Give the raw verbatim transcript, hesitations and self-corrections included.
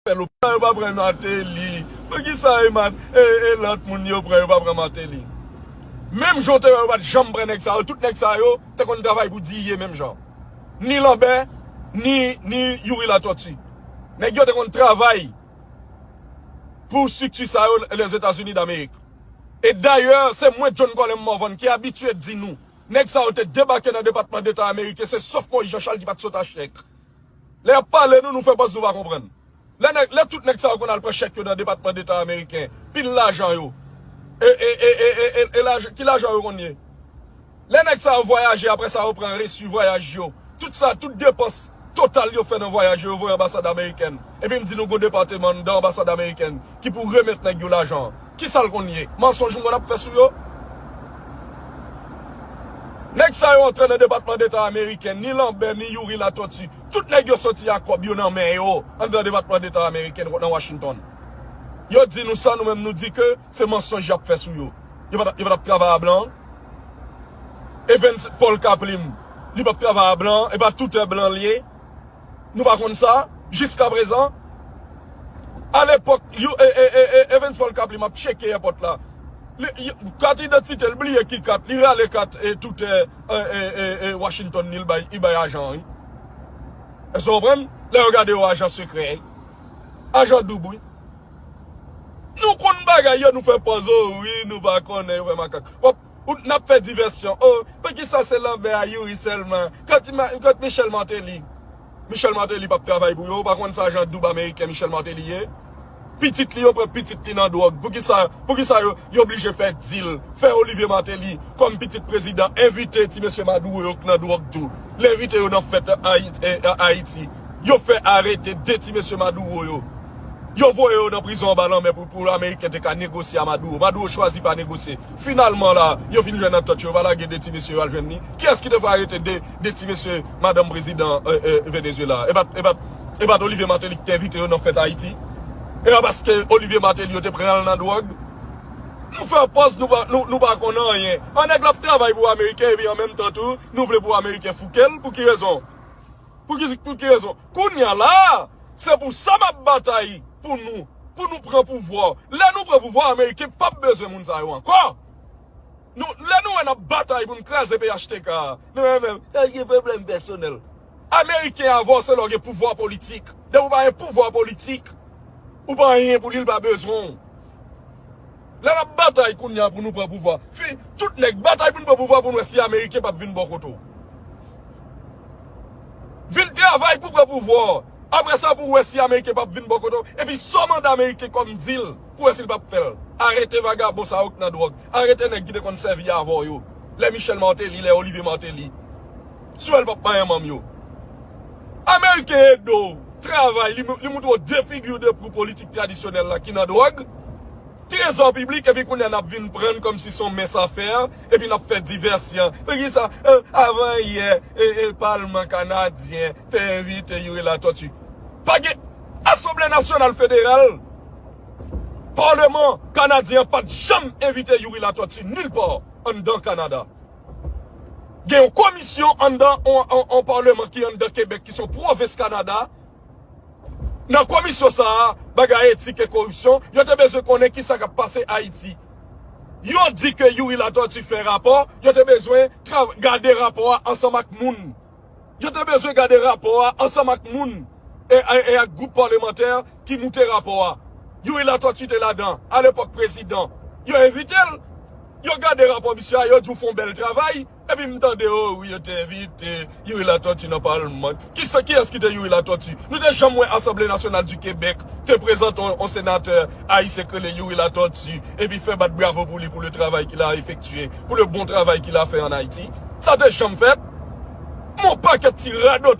fè lopitay yo pa pran Martelly? Poukisa e, e, e lòt moun yo pran, yo pa pran Martelly? Menm jan w te wè yo pa t janm pran nèg sa yo, tout nèg sa yo te konn travay pou D I E menm jan. Ni Lambert, ni, ni Youri Latortue. Nèg yo te konn travay pou estrikti sa yo Lèzetazini Damerik. E dayè, se mwen, John Colem Morvan, ki abitye di nou, nèg sa yo te debake nan Depatman Deta ameriken, se sòf Moïse Jean Charles ki pa t sot a chèk. Lè y ap pale nou, nou fè pòz nou pa konprann. Lè nèg, lè tout nèg sa yo konn al pran chèk yo nan Depatman Deta ameriken, pil lajan yo. E, e, e, e, e, e, e laj-, ki lajan yo konn ye? Lè nèg sa yo vwayaje, apre sa yo pran resi vwayaj yo. Tout sa, tout depans total yo fè nan vwayaj yo, yo voye anbasad amerikèn. Epi m di nou gon depatman anndan anbasad amerikèn ki pou remèt nèg yo lajan. Kisa l konn ye? Mansonj m konn ap fè sou yo? Nèg sa yo antre nan Depatman Deta ameriken, ni Lambert, ni Youri Latortue. Tout nèg yo soti a kòb yo nan men yo, anndan Depatman Deta ameriken nan Washington. Yo di nou sa, nou menm nou di ke se mansonj y ap fè sou yo. Yo pa t, yo pa t ap travay a blan. Evans Paul Kaplim, li p ap travay a blan, e pa toutè blan l ye. Nou pa konn sa, jiskaprezan. Alepòk, yo, e, e, e, e, Evans Paul Kaplim ap tcheke èpòt la. Li, yo, kat idantite l, bliye ki kat, li rale kat, e, toutè, e, e, e, e, Washington, li bay, li bay ajan, wi. Èske w konprann? Lè yo gade yo ajan sekrè, wi. Ajan doub, wi. Nou konn bagay yo, nou fè pòz, o wi, nou pa konnen, yo fè makak. Bon, ou, n ap fè divèsyon. O, poukisa se Lambert a Youri sèlman? Kot Ma-, kot Michel Martelly? Michel Martelly p ap travay pou yo, ou pa konn sa jan doub ameriken Michel Martelly ye? Pitit li, yo pran pitit li nan dwòg. Poukisa, poukisa yo, yo oblije fè dil, fè Olivier Martelly kòm pitit prezidan, envite ti mesye Maduro yo k nan dwòg tou? L envite yo nan fèt Ayiti, e, Ayiti. Yo fè arete de ti mesye Maduro yo. Yo voye yo nan prizon anba lanmè pou, pou Ameriken te ka negosye a Maduro. Maduro chwazi pa negosye. Finalman la, yo vin jwenn antant yo, yo pa lage de ti mesye yo al jwenn li. Kiyès ki te fè arete de, de ti mesye madanm prezidan, e, e, Venezuela? E pa t, e pa t, e pa t Olivier Martelly ki te envite yo nan fèt Ayiti? E pa paske Olivier Martelly yo te pran l nan dwòg? Nou fè pòz, nou pa, nou, nou pa konn anyen. An nèg la ap travay pou Ameriken, epi an menm tan tou, nou vle pou Ameriken fouke l. Pou ki rezon? Pou ki, pou ki rezon? Kounye a la, se pou sa m ap batay pou nou, pou nou pran pouvwa. Lè nou pran pouvwa, Ameriken p ap bezwen moun sa yo ankò. Nou, lè nou wè n ap batay pou n kraze P H T K a, nou wè menm, sa gen pwoblèm pèsonèl. Ameriken avanse lè w gen pouvwa politik. Depi w pa gen pouvwa politik, ou pa anyen pou li, li pa bezwen w. Lè n ap batay kounye a pou nou pran pouvwa. Fi, tout nèg batay pou n pran pouvwa pou n wè si Ameriken p ap vin bò kote w. Vin travay pou pran pouvwa. Apre sa, pou w wè si Ameriken p ap vin bò kote w. Epi sa w mande Ameriken kòm dil, pou w wè si l p ap fè l. Arete vagabon sa yo k nan dwòg. Arete nèg ki te konn sèvi avè w yo. Lè Michel Martelly, lè Olivier Martelly. Si w wè l p ap manyen manm yo. Ameriken ede w travay, li, li moutre w de figi de pou politik tradisyonèl la ki nan dwòg. Trezò piblik, epi kounye a n ap vin pran l kòmsi se yon mens a fè, epi n ap fè divèsyon. Poukisa, e, avan yè, e, e, Palman kanadyen te envite Youri Latortue? Pa gen Asanble Nasyonal Federal, Palman kanadyen an pa t janm envite Youri Latortue nilpa anndan Kanada. Gen yon komisyon anndan yon, yon, yon palman ki anndan Kebèk, ki se yon pwovens Kanada. Nan komisyon sa a, bagay etik e koripsyon, yo te bezwen konnen ki sa k ap pase Ayiti. Yo di ke Youri Latortue fè rapò, yo te bezwen tra-, gade rapò a ansanm ak moun. Yo te bezwen gade rapò a ansanm ak moun e, e, e ak gwoup palemantè ki moute rapò a. Youri Latortue te ladan, alepòk prezidan. Yo envite l, yo gade rapò misye a, yo di w fè yon bèl travay, epi m tande, o wi, yo te envite Youri Latortue nan palman. Kisa, kiyès ki te Youri Latortue? Nou te janm wè Asanble Nasyonal di Kebèk te prezante yon, yon senatè ayisyen k rele Youri Latortue, epi fè bat bravo pou li pou le travay qu'il a effectué, pou le bon travay qu'il a fait en Haïti? Sa te janm fèt? Mon pakèt ti radot